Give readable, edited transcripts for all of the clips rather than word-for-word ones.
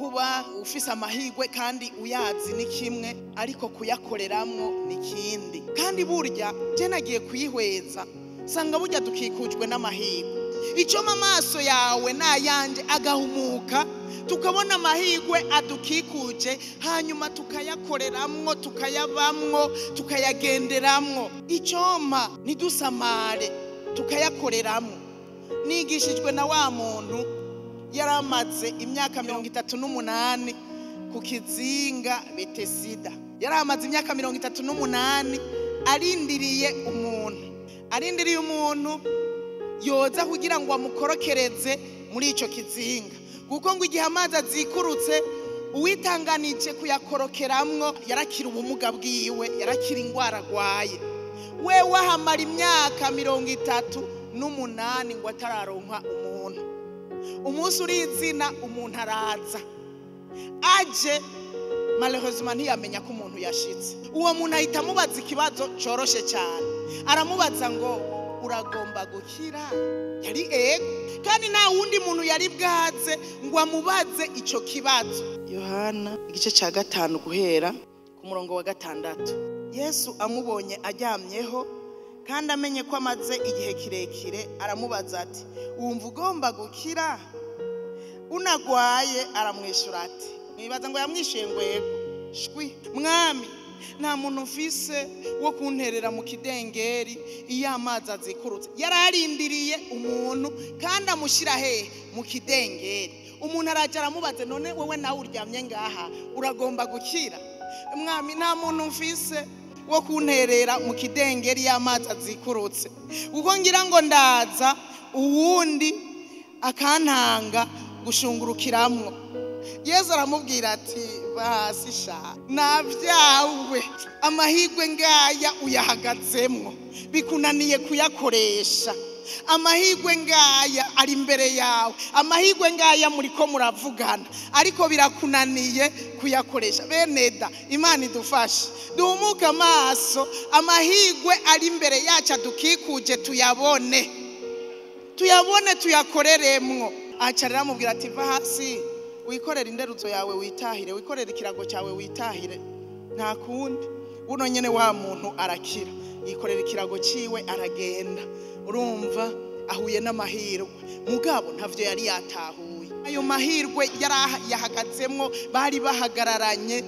Kuba ufise amahirwe kandi uyazi ni kimwe, ariko kuyakoreramwo ni kindi. Kandi burya je nagiye kuyihweza sanga burya dukikujwe n'amahirwe. Icyo amaso yawe n'ayanje agahumuka, tukabona amahirwe adukikuje, hanyuma tukayakoreramwo, tukayabamwo, tukayagenderamwo. Icyoma ntidusamare, tukayakoreramwo. Nigishijwe na wa muntu yaramaze imyaka 38 ku kizinga Betesida. Yaramaze imyaka 38 arindiriye umuntu, arindiriye umuntu yoza kugira ngo amukorokereze muri ico kizinga, kuko ngo igihe amazi azikurutse uwitanganije kuyakorokeramwo yarakira ubumuga bwiwe, yarakira ingwara agwaye. Wewe ahamara imyaka 38 ngo atararonka umuntu. Umunsi urizina umuntu araza, aje malheureusement ntiyamenya ko umuntu yashitse. Uwo muntu ahita amubaza ikibazo coroshe cyane, aramubaza ngo uragomba gukira? Yari ego, kandi nta wundi muntu yari bwaze ngo amubaze ico kibazo. Yohana igice ca 5 guhera ku murongo wa 6. Yesu amubonye aryamyeho kandi amenye ko amaze igihe kirekire, aramubaza ati wumva ugomba gukira? Unagwaye? Aramwishura ati, mwibaza ngo yamwishuye ngo yego. Shwi, mwami, nta muntu mfise wo kunterera mu kidengeri iyo amazi azikurutse. Yararindiriye umuntu kandi amushyira hehe? Mu kidengeri. Umuntu araja aramubaza, none wewe nawe uryamye ngaha uragomba gukira? Mwami, nta muntu mfise wo kunterera mu kidengeri y'amazi azikurutse, kuko ngira ngo ndaza uwundi akantanga gushungurukiramwo. Yesu aramubwira ati basi sha, navyawe amahirwe ngaya uyahagazemwo, bikunaniye kuyakoresha. Amahirwe ngaya ari imbere yawe, amahirwe ngaya muriko muravugana, ariko birakunaniye kuyakoresha. Beneda, Imana idufashe duhumuke amaso, amahirwe ari imbere yacu adukikuje tuyabone, tuyabone, tuyakoreremwo. Aca rero amubwira ati va hasi wikorere inderuzo yawe witahire, wikorere ikirago cyawe witahire. Nta kundi, buno nyene wa muntu arakira, yikorera ikirago ciwe aragenda. Urumva ahuye n'amahirwe, mugabo ntavyo yari yatahuye. Ayo mahirwe yahagazemwo, bari bahagararanye.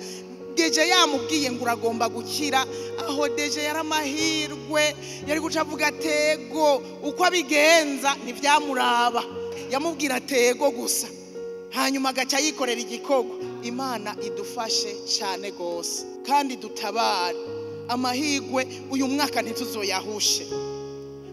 Deje yamubwiye ngo uragomba gukira, aho deje yari amahirwe, yari guca avuga tego, uko abigenza ntivyamuraba, yamubwira tego gusa, hanyuma agaca yikorera igikorwa. Imana idufashe cyane gose kandi dutabare. Amahirwe uyu mwaka ntituzoyahushe.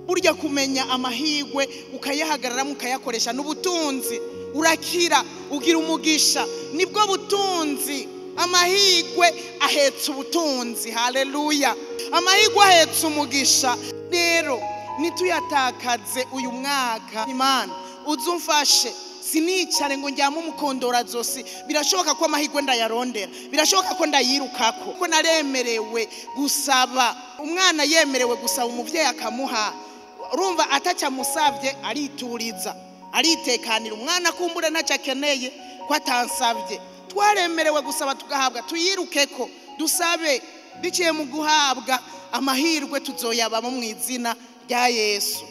Burya kumenya amahirwe ukayahagararamo ukayakoresha n'ubutunzi, urakira ugira umugisha, nibwo butunzi. Amahirwe ahetse ubutunzi. Haleluya! Amahirwe ahetse umugisha. Rero nituyatakaze uyu mwaka. Imana uzumfashe, sinicare ngo njyame umukondora zosi. Birashoboka ko amahirwe ndayarondera, birashoboka ko ndayirukako, ko naremerewe gusaba. Umwana yemerewe gusaba umuvyeyi akamuha, urumva atacamusavye arituriza, aritekanira. Umwana kumbure ntacyo akeneye ko atansavye. Twaremerewe gusaba tugahabwa, tuyirukeko dusabe, biciye mu guhabwa amahirwe tuzoyabamo mu izina rya Yesu.